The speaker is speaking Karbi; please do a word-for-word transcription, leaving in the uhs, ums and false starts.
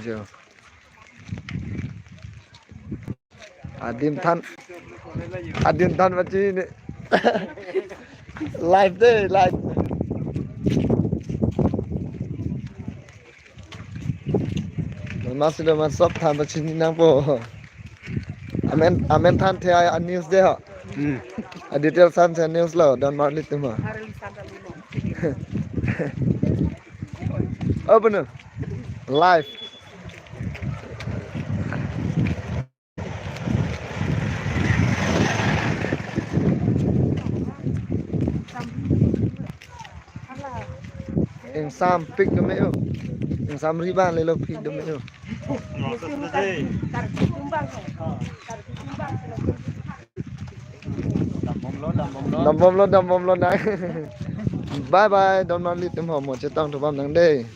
Jo. Adim than. Adim than pachini. Live dei, live. Mas sudah mas sob than pachini nangpo. Amen, amen than the a news dei ho. Hmm. A detail than the news lo, Don Marli atum ho. Open. Live. Ingsam pik dome yo. Ingsam riban lelo pik dome yo. Dambomlo, dambomlo. Dambomlo, dambomlo nang. Bye bye, Don Marli atum ho mo chetong thubam nang dei.